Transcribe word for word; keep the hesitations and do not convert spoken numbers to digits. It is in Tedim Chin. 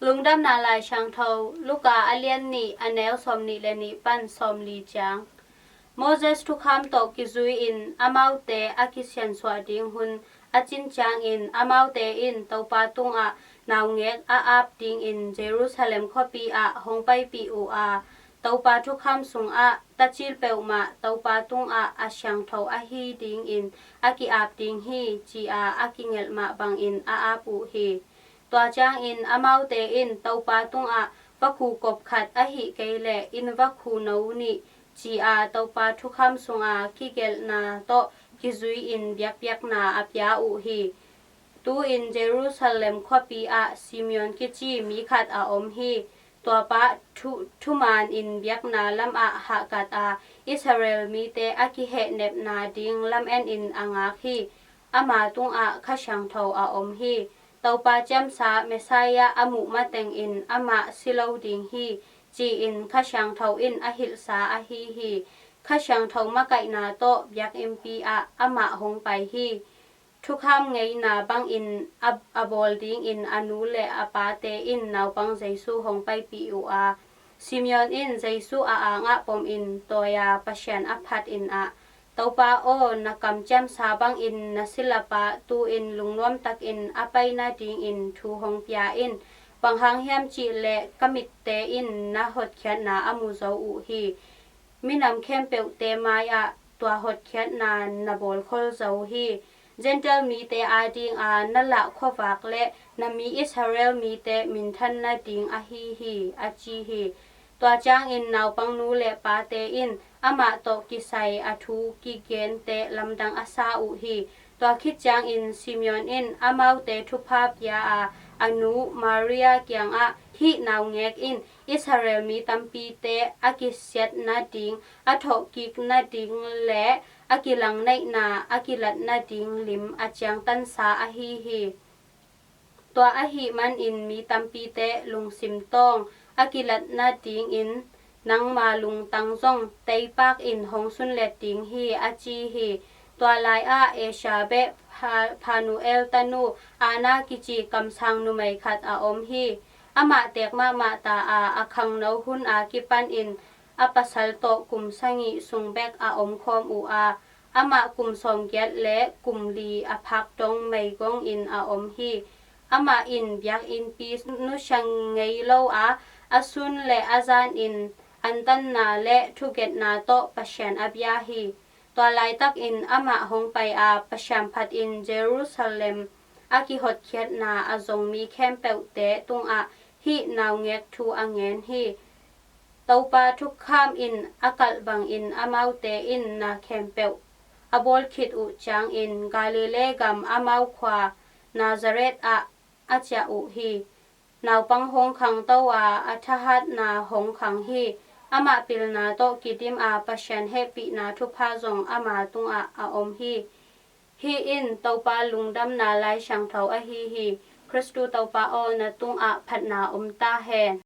Lungdamna Lai Siangtho, Luka a lian nih, a neu sawmnih le nih pan sawmli ciang. Moses thukham tawh kizui-in amaute a kisiansuah ding hun a cin ciangin amaute in Topa tungah naungek a ap dingin Jerusalem khuapi ah hong paipih uh a, Topa thukham sungah tacil peuhmah Topa tungah a siangtho ahi dingin a ki-ap ding hi, ci-a a kingelh mah bangin a ap uh hi. Tua ciangin amaute in Topa tungah vakhu kop khat ahih kei leh inn vakhu no nih, ci-a Topa thukham sunga kigelhna tawh kizui-in biakpiakna a pia uh hi. Tu-in Jerusalem khuapi ah Simeon kici mi khat a om hi. Tuapa thu, thumanin biakna lamah hahkat a, Israel mite a kihehnepna ding lamenin a ngak hi. Ama tungah Kha Siangtho a om hi. Topa ciamsa Messiah a muh matengin amah si lo ding hi, ci-in Kha Siangtho in a hilhsa ahi hi. Kha Siangtho makaihna tawh biakinnpi ah amah hong pai hi. Thukham ngeina bangin a, a bawl dingin a nu le a pate in naupang Jesu hong paipih uh a, Simeon in Jesu a angah pomin tawi-a Pasian a phatin ah, Topa aw, na kam ciamsa bangin na silapa tu-in lungnuamtakin a pai nadingin thu hong pia in. Bang hang hiam cih leh ka mitte in na hotkhiatna a mu zo uh hi. Minam khempeuhte mai-ah tua hotkhiatna na bawlkhol zo hi. Gentile mite adinga na lah khuavak le na mi Israel mite minthan nading ahi hi, a ci hi. Tua ciangin naupang nu le pate in amah tawh kisai a thu kigente lamdang a sa uh hi. Tua khit ciangin Simeon in amaute thupha pia a, a nu Maria kiangah, hih naungek in Israel mi tampite a kisiat nading, a thawhkik nading le a kilangneihna a kilat nading lim a ciangtansa ahi hi. Tua ahih manin mi tampite lungsim tawng a kilat nadingin nangma lungtang zong teipakin hong sunlet ding hi, a ci hi. Tua lai-ah Asia beh Pha-, Phanuel tanu Anna kici kamsang numei khat a om hi. Amah teek mahmah ta a, a khangno hun a kipanin a pasal tawh kum sagih sung bek a omkhawm uh a, amah kum sawmgiat le kum li a phak dong meigongin a om hi. Amah in biakinnpi nusia ngei lo a, a sun le a zanin antanna le thugetna tawh Pasian a bia hi. Tua laitakin amah hong pai a, Pasian phatin Jerusalem a kihotkhiatna a zong mi khempeuhte tungah hih naungek thu a ngen hi. Topa thukham in a kalh bangin amaute in na khempeuh a bawl khit uh ciangin Galilee gam amau khua Nazareth ah a ciah uh hi. Naupang hong khangto a, a thahatna hong khang hi. Amah pilna tawh kidim a, Pasian hehpihna thupha zong ama tungah a om hi. Hih in Topa lungdamna Lai Siangtho ahi hi. Khristu Topa aw, na tungah phatna om ta hen.